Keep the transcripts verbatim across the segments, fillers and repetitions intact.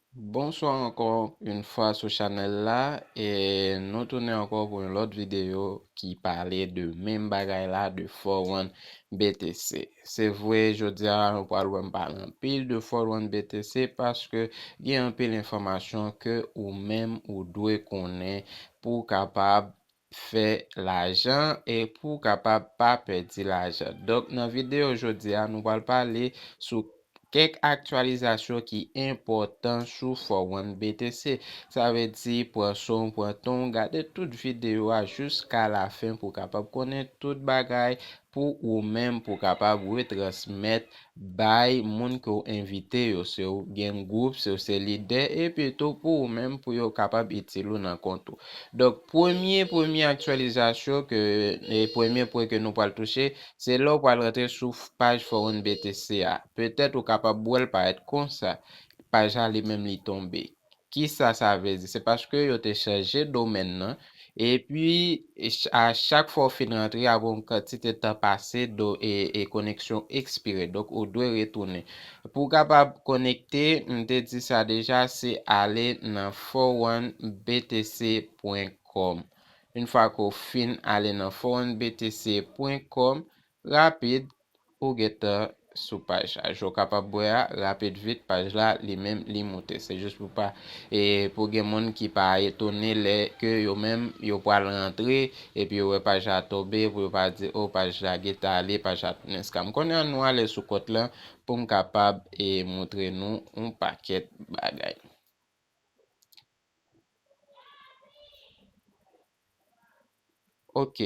Bonswa ankò yon fwa sou chanèl la, e nou tounen ankò pou yon lòt videyo ki pale de menm bagay la, de four one B T C. Se vre, jodi a nou pral wè m pale anpil de four one B T C paske gen anpil enfòmasyon ke ou menm ou dwe konnen pou w kapab fè lajan e pou w kapab pa pèdi lajan. Donk, nan videyo jodi a, nou pral pale sou kèk aktyalizasyon ki enpòtan sou four one B T C. Sa vle di, pran son w, pran tan w, gade tout videyo a jiska lafen pou w kapab konnen tout bagay pou ou menm, pou w kapab retransmèt bay moun ke w envite yo, si w gen gwoup, si w se lidè, epi tou pou ou menm, pou yo kapab itil ou nan kont ou. Donk, premye, premye aktyalizasyon ke, e premye pwen ke nou pral touche, se lè w pral rantre sou f-, paj four one B T C a. Petèt ou kapab wè l parèt konsa. Paj la li menm li tonbe. Kisa sa vle di? Se paske yo te chanje domèn nan. Epi, e ch-, a chak fwa w fin rantre, apre yon kantite tan pase, do, e, e koneksyon ekspire. Donk, ou dwe retounen. Pou w kapab konekte, m te di sa deja, se ale nan four one B T C pwen com. Yon fwa ke w fin ale nan four one B T C pwen com, rapid, ou gentan sou paj la. Jan w kapab wè a, rapid vit, paj la, li menm, li moute. Se jis pou pa, e pou gen moun ki pa etone lè ke yo menm, yo pral rantre, epi yo wè paj la tonbe, pou yo pa di, o, paj la gentan ale, paj la tounen scam. Kounye a, nou ale sou kont lan pou m kapab, e moutre nou yon pakèt bagay. Ok.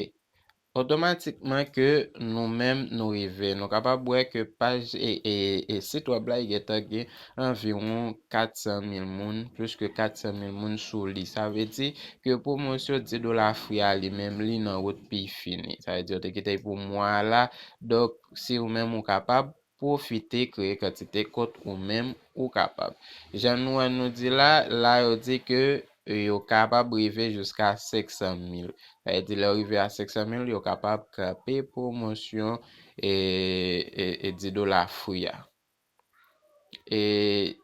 Otomatikman ke nou menm nou rive. Nou kapab wè ke paj e, e, e sit wèb la, li gentan gen anviwon kat san mil moun, plis ke kat san mil moun sou li. Sa vle di ke pwomosyon dis dola free a li menm, li nan wout pou l fini. Sa vle di yo te kite l pou mwa a la. Donk, si ou menm ou kapab, pwofite kreye kantite kont ou menm ou kapab. Jan nou wè nou di la, la yo di ke yo kapab rive jiska senk san mil. Sa vle di, lè yo rive a senk san mil, yo kapab kanpe pwomosyon e, e, e dis dola free a. E,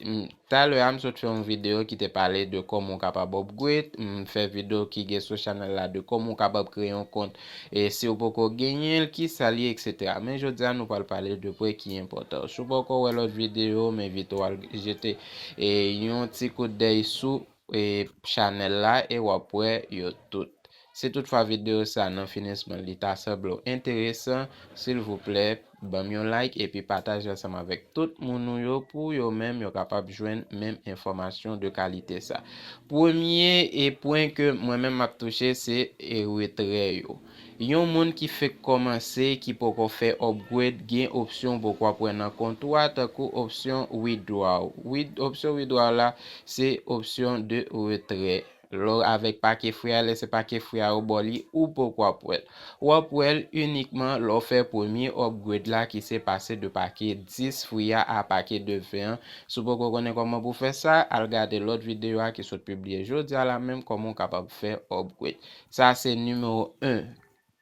m, talè a, m sot fè yon videyo ki te pale de kòman w kapab upgrade. M fè videyo ki gen sou chanèl la de kòman w kapab kreye yon kont e si w poko genyen l, kisa l ye, etsetera. Men jodi a, nou pral pale de pwen ki enpòtan. Si w poko wè lòt videyo, m envite w al jete e yon ti kout dèy sou e chanèl la e w ap wè yo tout. Si toutfwa videyo sa nan finisman li ta sanble w enteresan, silvouplè, ban m yon like epi pataje ansanm avèk tout moun ou yo pou yo menm yo kapab jwenn menm enfòmasyon de kalite sa. Premye e pwen ke mwen menm m ap touche se e retrè yo. Yon moun ki fèk kòmanse, ki poko fè upgrade, gen opsyon poko ap wè nan kont ou a, tankou opsyon withdrawal. Wid-, opsyon withdrawal la, se opsyon de retrè. Lè w avèk pake free a, lè se pake free a yo ba w li, ou poko ap wè l. W ap wè l inikman lè w fè premye upgrade la ki se pase de pake dis free a a pake de ven an. Si w poko konnen kòman pou w fè sa, al gade lòt videyo a ki sot pibliye jodi a la menm kòman w kapab fè upgrade. Sa se nimewo en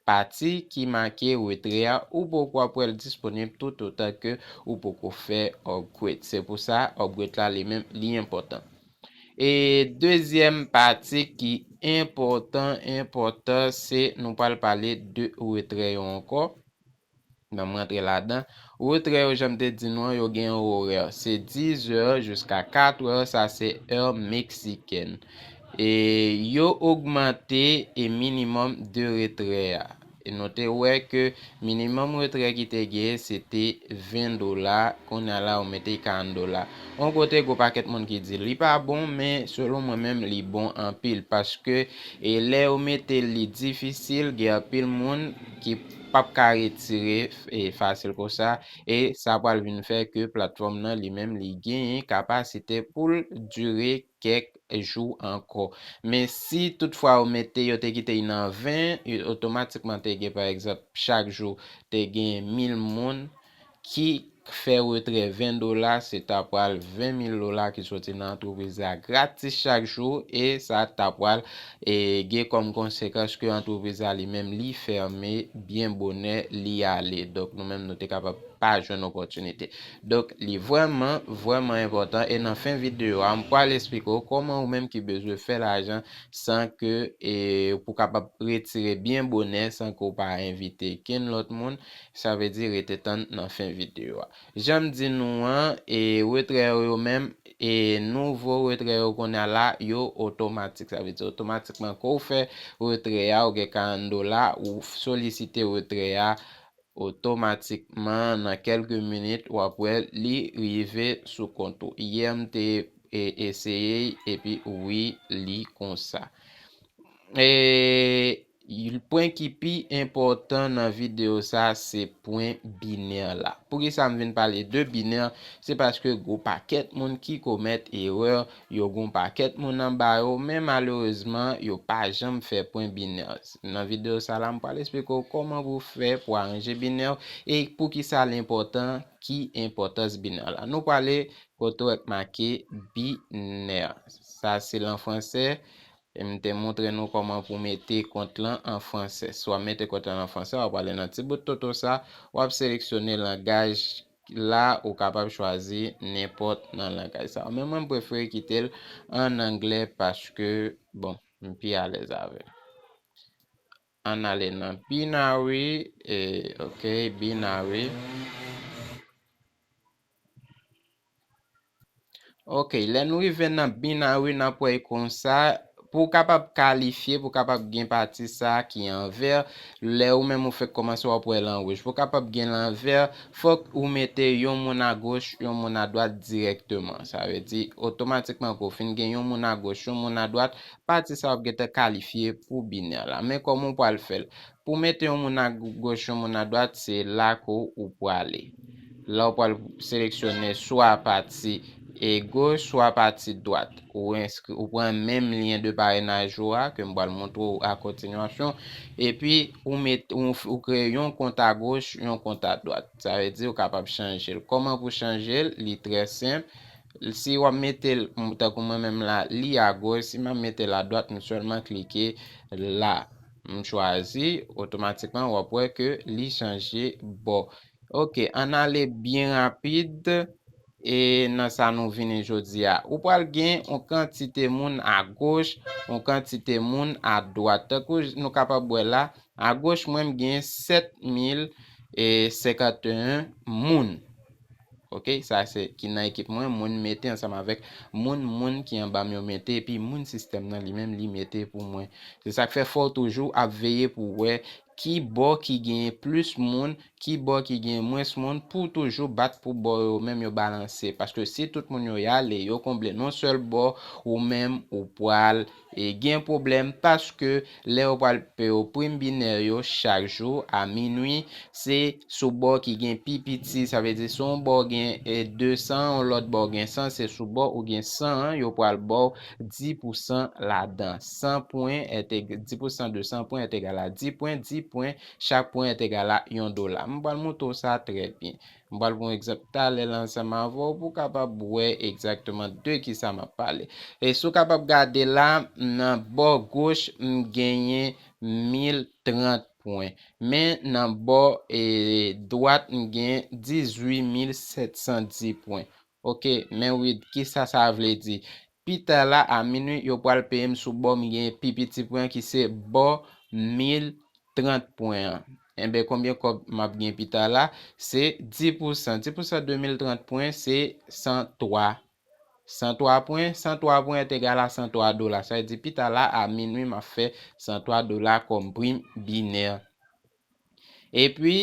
pati ki make retrè a, ou poko ap wè l disponib toutotan ke ou poko fè upgrade. Se pou sa, upgrade la li menm, li enpòtan. E dezyèm pati ki enpòtan, enpòtan, se nou pral pale de retrè yo ankò. Ban m rantre ladan. Retrè yo, jan m te di nou an, yo gen yon orè. Se diz è jiska kat è, sa se è meksikèn. E yo ogmante e minimòm de retrè a. E nou te wè ke minimòm retrè ki te gen, se te ven dola. Kounye a la, yo mete karant dola. Yon kote, gwo pakèt moun ki di li pa bon, men selon mwen menm, li bon anpil. Paske, e lè yo mete li difisil, gen anpil moun ki p ap ka retire e fasil konsa. E sa pral vin fè ke platfòm nan li menm, li genyen kapasite pou l dire kèk jou ankò. Men si toutfwa yo mete, yo te kite l nan ven, e otomatikman te gen, pa egzanp, chak jou te gen mil moun ki fè retrè ven dola, se ta pral ven mil dola ki soti nan antrepriz la gratis chak jou, e sa ta pral, e, gen kòm konsekans ke antrepriz la li menm li fèmen byen bonè, li ale. Donk, nou menm, nou te kapab pa jwenn opòtinite. Donk, li vrèman, vrèman enpòtan. E nan fen videyo a, m pral esplike w kòman ou menm ki bezwen fè lajan san ke, e, pou kapab retire byen bonè san ke w pa envite kenn lòt moun. Sa vle di rete tann nan fen videyo a. Jan m di nou an, e, retrè yo menm, e, nouvo retrè yo kounye a la, yo otomatik. Sa vle di otomatikman ke w fè retrè a, ou gen karant dola, ou solisite retrè a otomatikman nan kèlke minit, w ap wè li rive sou kont ou. Yè m te, e, eseye l, epi wi, li konsa. E, pwen ki pi enpòtan nan videyo sa, se pwen binè la. Poukisa m vin pale de binè? Se paske gwo pakèt moun ki komèt erè, yo gon pakèt moun anba yo, men malerezman, yo pa janm fè pwen binè. Nan videyo sa la, m pral esplike w kòman pou w fè pou aranje binè w e poukisa l enpòtan, ki enpòtans binè la. Nou prale kote w wè k make binè. Sa se l an fransè. E m te montre nou kòman pou mete kont lan an fransè. Si w ap mete kont lan an fransè, w ap prale nan ti bout toto sa, w ap seleksyone langaj la, ou kapab chwazi nenpòt nan langaj sa. Men mwen, m prefere kite l an anglè paske, bon, m pi alèz avè l. Ann ale nan binary, e, ok, binary. Ok, lè nou rive nan binary, n ap wè konsa, pou w kapab kalifye, pou w kapab gen pati sa ki an vè, lè ou menm ou fèk kòmanse, w ap wè l an wouj. Pou w kapab gen l an vè, fòk ou mete yon moun agoch, yon moun adwat dirèkteman. Sa vle di, otomatikman, ke w fin gen yon moun agoch, yon moun adwat, pati sa w ap gentan kalifye pou binè la. Men kòman w pral fè l? Pou w mete yon moun agoch, yon moun adwat, se la ke w prale. La w pral seleksyone swa pati e goch, swa pati dwat. Ou enskri, ou pran menm lyen de parenaj ou a, ke m pral montre w a kontinyasyon. Epi, ou met, ou, ou kreye yon kont agoch, yon kont adwat. Sa vle di, ou kapab chanje l. Kòman pou chanje l? Li trè senp. Si w ap mete l, m, tankou mwen menm la, li agoch, si m ap mete l adwat, m sèlman klike la. M chwazi, otomatikman, w ap wè ke li chanje bò. Ok, ann ale byen rapid, e nan sa nou vini jodi a. Ou pral gen yon kantite moun agoch, yon kantite moun adwat. Tankou nou kapab wè la, agoch mwen, m gen sèt mil e senkanteyen moun. Ok, sa se ki nan ekip mwen, moun mete ansanm avèk moun, moun ki anba m yo mete, epi moun sistèm nan li menm li mete pou mwen. Se sa k fè fò w toujou ap veye pou w wè ki bò ki genyen plis moun, ki bò ki genyen mwens moun, pou w toujou bat pou bò yo menm yo balanse. Paske si tout moun yo y ale, yo konble yon sèl bò, ou menm ou pral e gen pwoblèm paske lè yo pral peye w prim binè yo chak jou a minwi, se sou bò ki gen pi piti, sa vle di si yon bò gen, e, de san, yon lòt bò gen san, se sou bò ou gen san an, yo pral ba w dis pousan ladan. San pwen est eg-, dis pousan de san pwen est égal à dis pwen, dis pwen, chak pwen est égal à yon dola. M pral montre w sa trè byen. M pral pran yon egzanp talè la ansanm avè w pou w kapab wè egzakteman de kisa m ap pale. E si w kapab gade la, nan bò goch, m genyen mil trant pwen. Men nan bò, e, dwat, m gen dizuit mil sèt san dis pwen. Ok, men wi, kisa sa vle di? Pita la, a minwi, yo pral peye m sou bò m gen pi piti pwen ki se bò mil trant pwen an. Enben, konbyen kòb m ap gen pita la? Se dis pousan. Dis pousan de mil trant pwen, se san twa. San twa pwen, san twa pwen est égal à san twa dola. Sa vle di pita la, a minwi, m ap fè san twa dola kòm prim binè. Epi,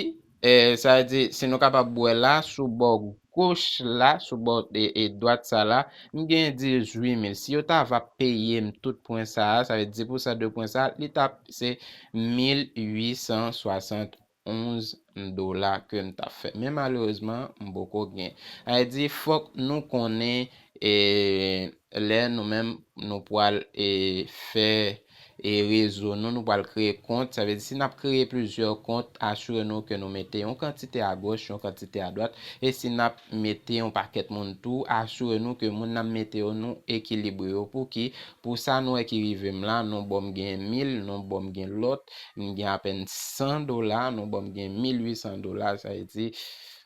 e, sa vle di, si nou kapab wè la, sou bò goch la, sou bò e, e dwat sa la, m gen dizuit mil. Si yo ta va peye m tout pwen sa a, sa vle di dis pousan de pwen sa a, li t ap se mil uit san swasannonz dola ke m t ap fè. Men malerezman, m poko gen. Sa vle di, fòk nou konnen, e, lè nou menm nou pral, e, fè, e, rezo nou, nou pral kreye kont. Sa vle di, si n ap kreye plizyè kont, asire nou ke nou mete yon kantite agoch, yon kantite adwat. E si n ap mete yon pakèt moun tou, asire nou ke moun n ap mete yo, nou ekilibre yo. Pouki? Pou sa nou wè ki rive m la, yon bò m gen mil, yon bò m gen lòt, m gen apèn san dola, yon bò m gen mil uit san dola, sa vle di,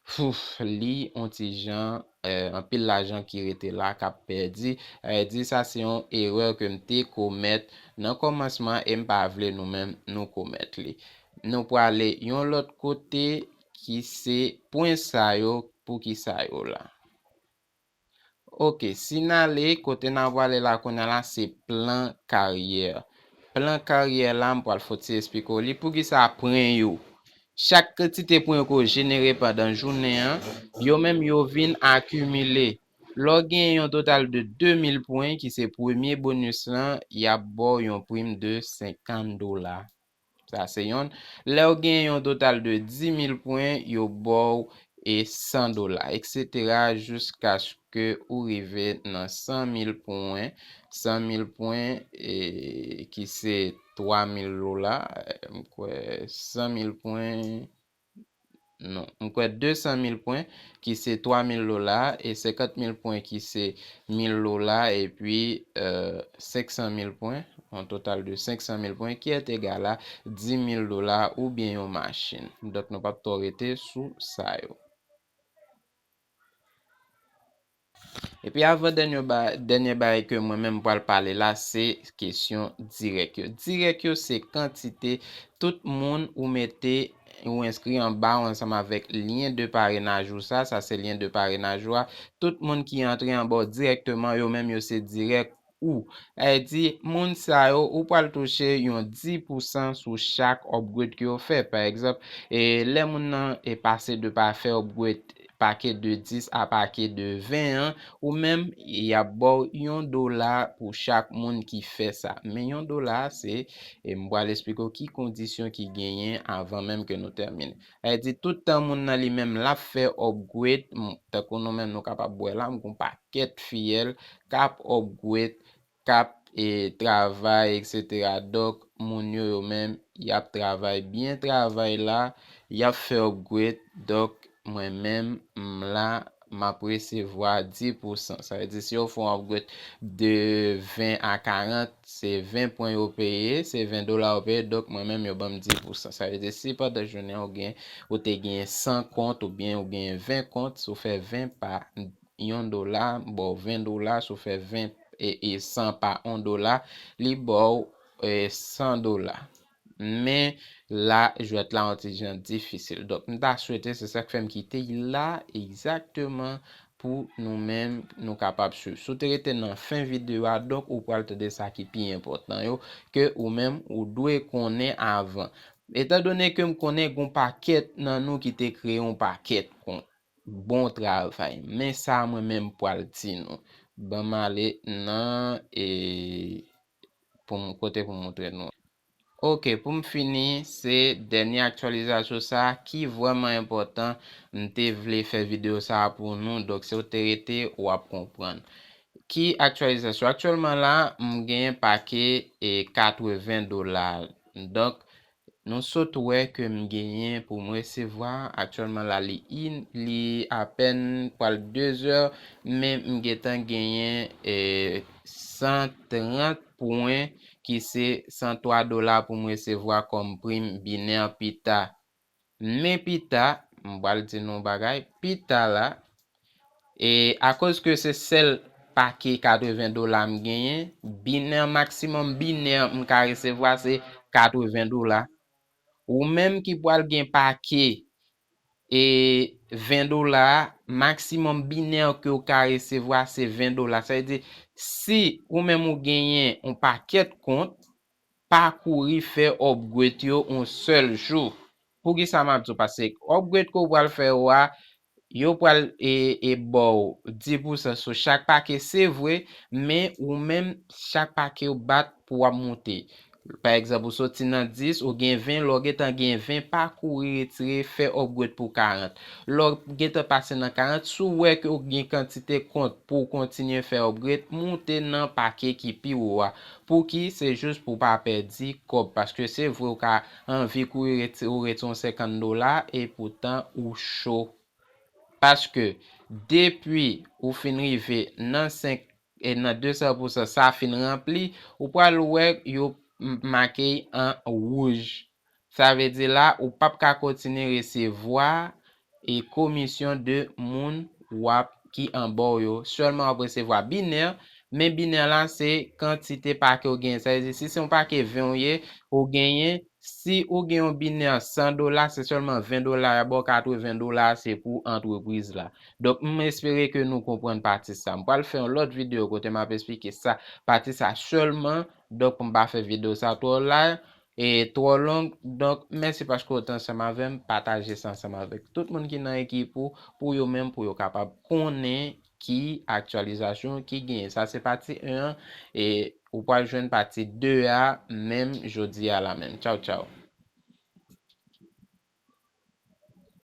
pouf, li on ti jan, eh, anpil lajan ki rete la k ap pèdi. Sa vle di sa se yon erè ke m te komèt nan kòmansman e m pa vle nou menm nou komèt li. Nou prale yon lòt kote ki se pwen sa yo, poukisa yo la. Ok, si n ale, kote n ap prale la kounye a la, se plan karyè. Plan karyè la, m pral fè ti eksplike w li. Poukisa pwen yo? Chak kantite pwen ke w jenere pandan jounen an, yo menm yo vin akimile. Lè w gen yon total de de mil pwen, ki se premye bonis lan, y ap ba w yon prim de senkant dola. Sa se yonn. Lè w gen yon total de dis mil pwen, yo ba w e san dola, etsetera, jiskaske ou rive nan san mil pwen. San mil pwen, e, ki se twa mil dola, m kwè san mil pwen, non, m kwè de san mil pwen, ki se twa mil dola, e senkant mil pwen, ki se mil dola, epi, euh, senk san mil pwen, yon total de senk san mil pwen, ki est égal à dis mil dola oubyen yon machin. Donk, nou p ap twò rete sou sa yo. Epi avan dènye ba-, dènye bagay ke mwen menm pral pale la, se kesyon dirèk yo. Dirèk yo, se kantite tout moun ou mete, ou enskri anba w ansanm avèk lyen de parenaj ou sa, sa se lyen de parenaj ou a. Tout moun ki antre anba w dirèkteman, yo menm yo se dirèk ou. Sa vle di, moun sa yo, ou pral touche yon dis pousan sou chak upgrade ke yo fè. Pa egzanp, e, lè moun nan e pase de pa fè upgrade pake de dis a pake de ven an, ou menm, y ap ba w yon dola pou chak moun ki fè sa. Men yon dola, se, e m pral eksplike w ki kondisyon ki genyen avan menm ke nou tèmine. Sa vle di, tout tan moun nan li menm l ap fè upgrade, m, tankou nou menm nou kapab wè la, m gon pakèt fiyèl k ap upgrade, k ap, e, travay, etsetera. Donk, moun yo, yo menm, y ap travay byen travay la, y ap fè upgrade. Donk, mwen menm, m la, m ap resevwa dis pousan. Sa vle di, si yo fè yon upgrade de ven a karant, se ven pwen yo peye, se ven dola yo peye, donk mwen menm yo ban m dis pousan. Sa vle di, si pandan jounen an ou gen, ou te gen san kont, oubyen ou gen ven kont, si w fè ven pa yon dola, ba w ven dola, si w fè ven e, e san pa yon dola, li ba w, e, san dola. Men la, jwèt la yon ti jan difisil. Donk, m ta swete, se sa k fè m kite l la egzakteman pou nou menm, nou kapab swiv. Si w te rete nan fen videyo a, donk, ou pral tande sa ki pi enpòtan yo, ke ou menm, ou dwe konnen avan. Etandone ke m konnen gon pakèt nan nou ki te kreye yon pakèt kont. Bon travay. Men sa mwen menm pral di nou. Ban m ale nan, e, pou m, kote pou m montre nou. Ok, pou m fini, se dènye aktyalizasyon sa a ki vrèman enpòtan. M te vle fè videyo sa a pou nou, donk si w te rete, w ap konprann. Ki aktyalizasyon? Aktyèlman la, m genyen pake, e, katreven dola. Donk, nou sot wè ke m genyen pou m resevwa. Aktyèlman la, li in, li apèn pral de zè, men m gentan genyen, e, san trant pwen, ki se san twa dola pou m resevwa kòm prim binè pita. Men pita, m pral di nou yon bagay, pita la, e akoz ke se sèl pake katreven dola m genyen, binè, maksimòm binè m ka resevwa se katreven dola. Ou menm ki pral gen pake, e, ven dola a, maksimòm binè ke w ka resevwa se ven dola. Sa vle di, si ou menm ou genyen yon pakèt kont, pa kouri fè upgrade yo yon sèl jou. Poukisa m ap di w? Paske upgrade ke w pral fè yo a, yo pral, e, e ba w dis pousan sou chak pake, se vre, men ou menm, chak pake w bat pou w ap monte. Pa egzanp, ou soti nan dis, ou gen ven, lè w gentan gen ven, pa kouri retire, fè upgrade pou karant. Lè w gentan pase nan karant, si w wè ke w gen kantite kont pou w kontinye fè upgrade, monte nan pake ki pi wo a. Pouki? Se jis pou w pa pèdi kòb, paske se vre w ka anvi kouri reti-, ou reti yon senkant dola, e poutan ou cho. Paske depi ou fin rive nan senk, e nan de san pousan, sa fin ranpli, ou pral wè yo m-, make an wouj. Sa vle di la, ou p ap ka kontinye resevwa e komisyon de moun w ap ki anba w yo. Sèlman w ap resevwa binè, men binè la se kantite pake w genyen. Sa vle di, si se yon pake ven w ye, ou genyen, si ou gen yon binè san dola, se sèlman ven dola y ap ba w, katreven dola se pou antrepriz la. Donk, m espere ke nou konprann pati sa. M pral fè yon lòt videyo kote m ap esplike sa, pati sa sèlman. Donk, pou m pa fè videyo sa twò la, e twò long. Donk, mèsi paske w te ansanm avè m, pataje sa ansanm avèk tout moun ki nan ekip ou, pou yo menm, pou yo kapab konnen ki aktyalizasyon ki genyen. Sa se pati en an, e ou pral jwenn pati de a menm jodi a la menm. Tchaw, tchaw.